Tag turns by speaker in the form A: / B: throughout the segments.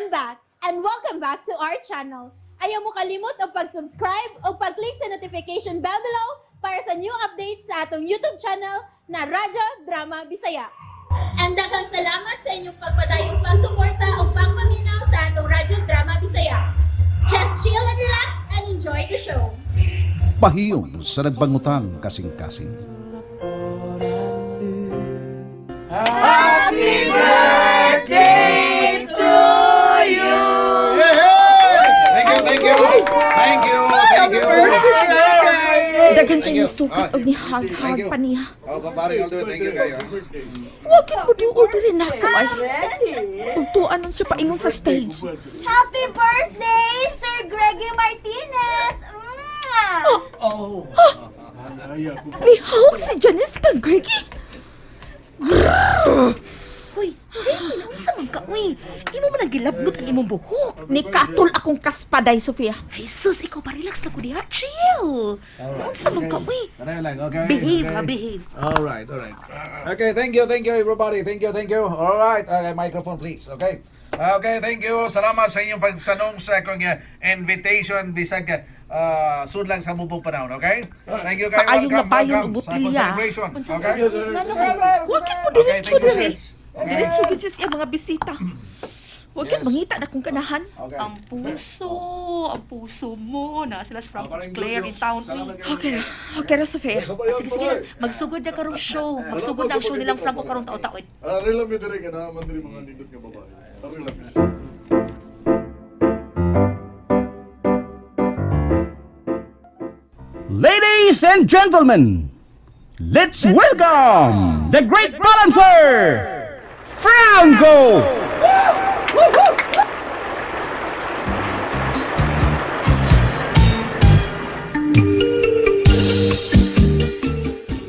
A: I'm back and welcome back to our channel. Ayaw mo kalimot og pag-subscribe o pag-click sa notification bell below para sa new updates sa atong YouTube channel na Radyo Drama Bisaya. And daghang salamat sa inyong pagpadayong pagsuporta o pagpaminaw sa atong Radyo Drama Bisaya. Just chill and relax and enjoy the show.
B: Pahiyom sa nagbangutang kasing-kasing.
C: Thank you, thank you. Thank you, thank you.
D: Daghan
C: Thank
D: kay
C: you.
D: nisukat og
C: Thank
D: nihag-hag
C: you.
D: pa niya.
C: Oh, kumpare, I'll do it. Thank you kayo.
D: Wakit mo duol diri nako ay. Ug tuan nun siya paingon sa stage.
E: Happy birthday, Sir Greggy Martinez! Mwah!
D: Nihawak si Janice kang Greggy.
F: Hoy, hey, unsa man ka, uy? Imo man ang gilabnot ang imong buhok.
D: Nikatol akong kaspaday, Sofia.
F: Ay, sus, ikaw pa relax lang ko diha. Chill. Unsa man ka, uy?
C: Ano lang, okay.
F: Behave,
C: okay.
F: ha, behave.
C: All right, all right. Okay, thank you everybody. Thank you, thank you. All right, okay, microphone please. Okay. Okay, thank you. Salamat sa inyong pagsanong sa akong invitation bisag sudlang sa mubong panahon, okay? Thank you kayo.
F: Kaayong
C: Welcome,
F: labayon
C: welcome
F: og
C: sa akong
F: botilya.
C: celebration. Okay?
D: Wakit mo
C: Okay,
D: diretso
C: thank you,
D: diri.
C: sis. Okay.
D: Diretso gid siya sa iyang mga bisita. Wakit
C: Yes.
D: mangita na kung kanahan.
C: Okay.
F: Ang puso mo. Na sila sa Frank
C: Parang
F: Claire in town, uy.
C: Salamat kayo.
D: Okay ra. Okay ra, Sofia.
F: Ah, sige, sige lang. Magsugod na karong show. Magsugod na ang show nilang Franco karong taon-taon.
G: Ari lang yun diri ka naman diri mga nindot nga babae. Ari lang yun.
B: Ladies and gentlemen, let's welcome the great balancer, Franco!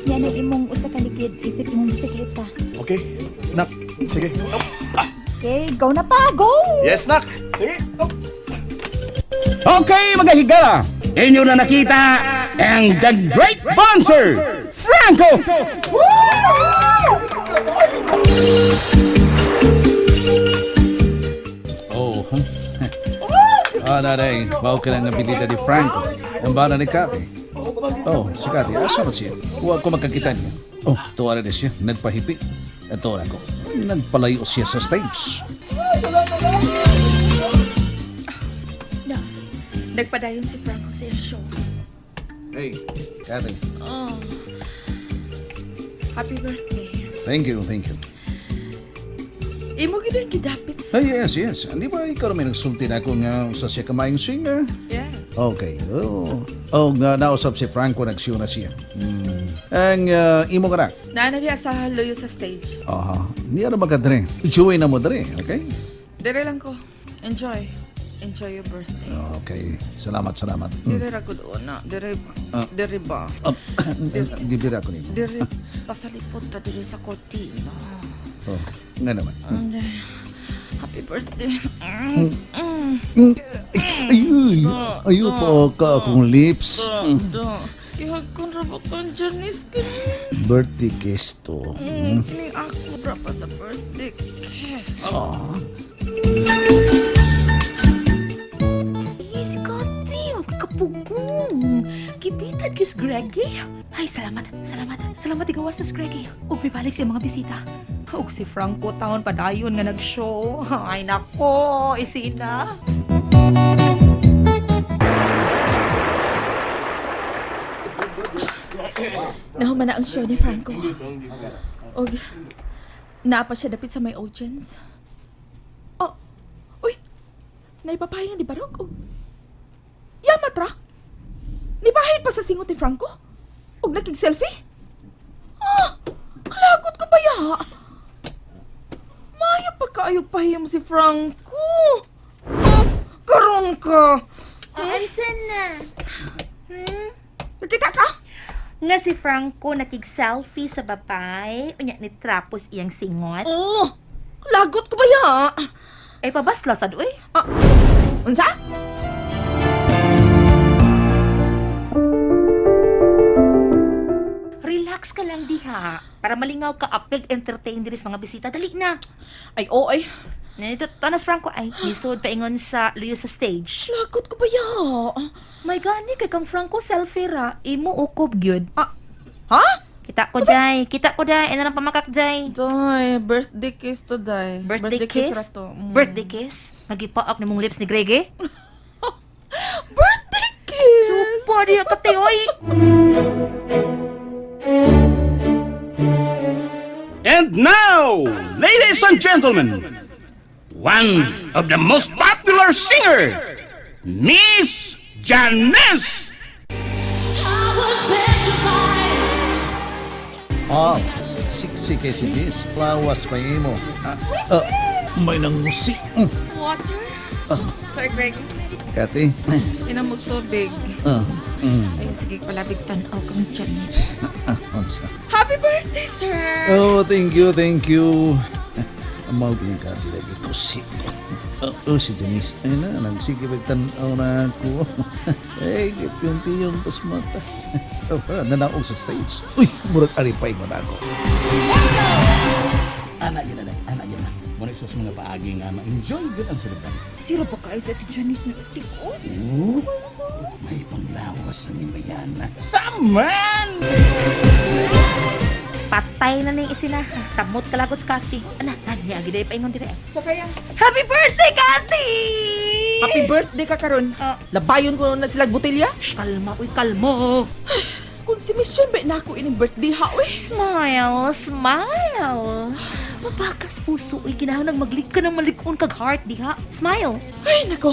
E: Yan ang imong usa ka likid, isip imong bisikleta.
H: Okay. Nak, sige.
E: Okay, go na pa, go!
H: Yes, nak. Sige. Oh.
B: Okay, mga higala, inyo na nakita ang the great balancer, Franco! Oh, ah, naday, mao ka lang ang bilida ni Franco. Ang bana ni Cathy. Oh, si Cathy, asa ba siya? Huwag ko magkakita niya. Oh, tuwa na siya, nagpahipi. Ito na ko, nagpalayo siya sa stage.
D: Na. Nagpadayon si Franco sa iyang show.
B: Hey, Cathy.
D: Oh. Happy birthday.
B: Thank you, thank you.
D: Imo gid ang gidapit.
B: Hey, yes, yes. Hindi ba ikaw naman nagsulti na ako nga usa siya kamayong singer?
D: Yes.
B: Okay. Oh, oh nga nausap si Franco nagsiyo na siya. Ang imong anak.
D: Naa na diha sa loyo sa stage.
B: Aha. Niya na magadre. Join na mo dre, okay?
D: Dire lang ko. Enjoy. Enjoy your birthday.
B: Okay. Salamat, salamat.
D: Dire ra gud una. Dire dire ba?
B: Oh, gibira ko nimo.
D: Dire pasalipot ta dire sa kortina.
B: Oh, nga naman.
D: Happy birthday.
B: Ayun. Ayun po ka akong lips.
D: Do. Ihag ko ra ba kang Janice kini?
B: Birthday kiss to.
D: Kining ako ra pa sa birthday kiss.
F: Eh, si Cathy, huwag ka kapugong. Gibitad kis Greggy. Ay, salamat, salamat. Salamat igawas na si Greggy. Ug mibalik sa mga bisita. Ug si Franco taon padayon nga nag-show. Ay, nako, isina.
D: Nahuman na ang show ni Franco. Og naa pa siya dapit sa may audience. Oh, uy. Naipapahinga ni Barog og Yamatra. Nipahid pa sa singot ni Franco. Og nakig-selfie. Ah, kalagot ko ba ya? Maya pa kaayog pahiyom si Franco. Ah, karon ka.
E: Ansa na? Hmm?
D: Nakita ka?
F: Nga si Franco nakig-selfie sa babae, unya ni trapos iyang singot.
D: Oo. Lagot ko ba ya?
F: Ay, pabasla sad, uy.
D: Ah, unsa?
F: Relax ka lang diha. Para malingaw ka, apig entertain diri sa mga bisita. Dali na.
D: Ay, oo ay.
F: Nito, Tanas Franco ay nisod paingon sa luyo sa stage.
D: Lagot ko ba ya?
F: May gani kay kang Franco selfie ra, imo ukob gyud.
D: Ah, ha?
F: Kita ko day, kita ko day, ano lang pamakak day.
D: Day, birthday kiss to day.
F: Birthday kiss?
D: Ra to.
F: Birthday kiss? Nagipaak ni mong lips ni Greg eh.
D: Birthday kiss!
F: Pwede ka te, oy!
I: And now, ladies and gentlemen, one of the most popular singer, Miss Janice.
B: Oh, siksi kay si Jess. Lawas pa imo. Ah, ah, may nangusi.
D: Water? Sir Greg,
B: Kathy?
D: inom mo tubig.
B: Ah,
D: Ay, sige, palabig tanaw kang Janice.
B: ah, unsa?
D: Happy birthday, sir!
B: Oh, thank you, thank you. Ang mga gini Kathy, lagi kusi ko. Oh, oh, si Janice. Ay na, nagsige tanaw na ako. Ay, piyong-piyong pasmata. Oh, ah, nanaog sa stage. Uy, murag aripay mo na ako.
I: Ana gina na, ana gina. Muna isa sa mga paagi nga ma-enjoy gud ang celebrant.
F: Sira ba kayo sa Janice na utik, oy?
I: Oh, may panglawas sa nimayana. Saman!
F: Patay na na yung isinasa. Samot kalagot sa Kathy. Ana, niya, giday paingon dire.
D: Sa kaya?
F: Happy birthday, Kathy!
D: Happy birthday ka karon.
F: Ah.
D: Labayon ko na sila botelya.
F: Shh, kalma, uy, kalmo.
D: Kung si Mission ba na ako ining birthday ha, uy.
F: Smile, smile. Mabakas puso, uy, kinahanglan maglig ka ng malig-on kag heart, diha. Smile.
D: Ay, nako.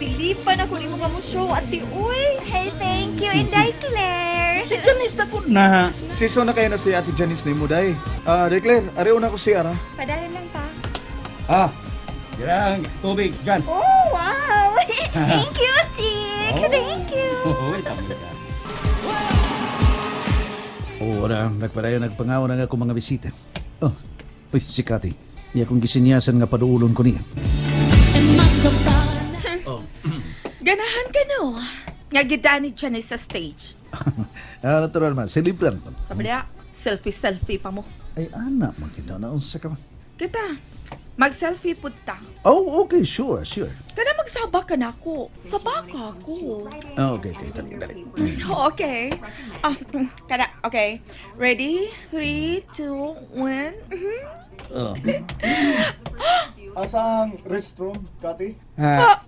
F: Pilipan ako ni mga mo show, ate, uy.
E: Hey, thank you, Inday Claire.
I: Si Janice na gud na.
H: Season na kayo na si Ate Janice ni mo, day. Ah, Day Claire, ariw na ko si Ara.
E: Padayon lang pa.
I: Ah, dirang tubig dyan.
E: Oh, wow! Thank you, Chick! Thank you!
I: Welcome ka.
B: Oo na, nagpadayon nagpangaw na nga akong mga bisita. Oh, uy, si Kathy. Iya akong gisinyasan nga paduulon ko niya.
D: Ganahan ka no. Nga gida ni Janice sa stage.
B: Ah, natural man, celebrant man.
D: Sabi niya, selfie-selfie pa mo.
B: Ay, ana, maganda na unsa ka man.
D: Kita, mag-selfie pud ta.
B: Oh, okay, sure, sure.
D: Kana magsaba ka na ako. Saba ka ako.
B: Ah, okay, okay, dali, dali.
D: Okay. Ah, kana, okay. Ready? 3, 2, 1.
B: Oh.
G: Asang restroom, Kati?
B: Ah,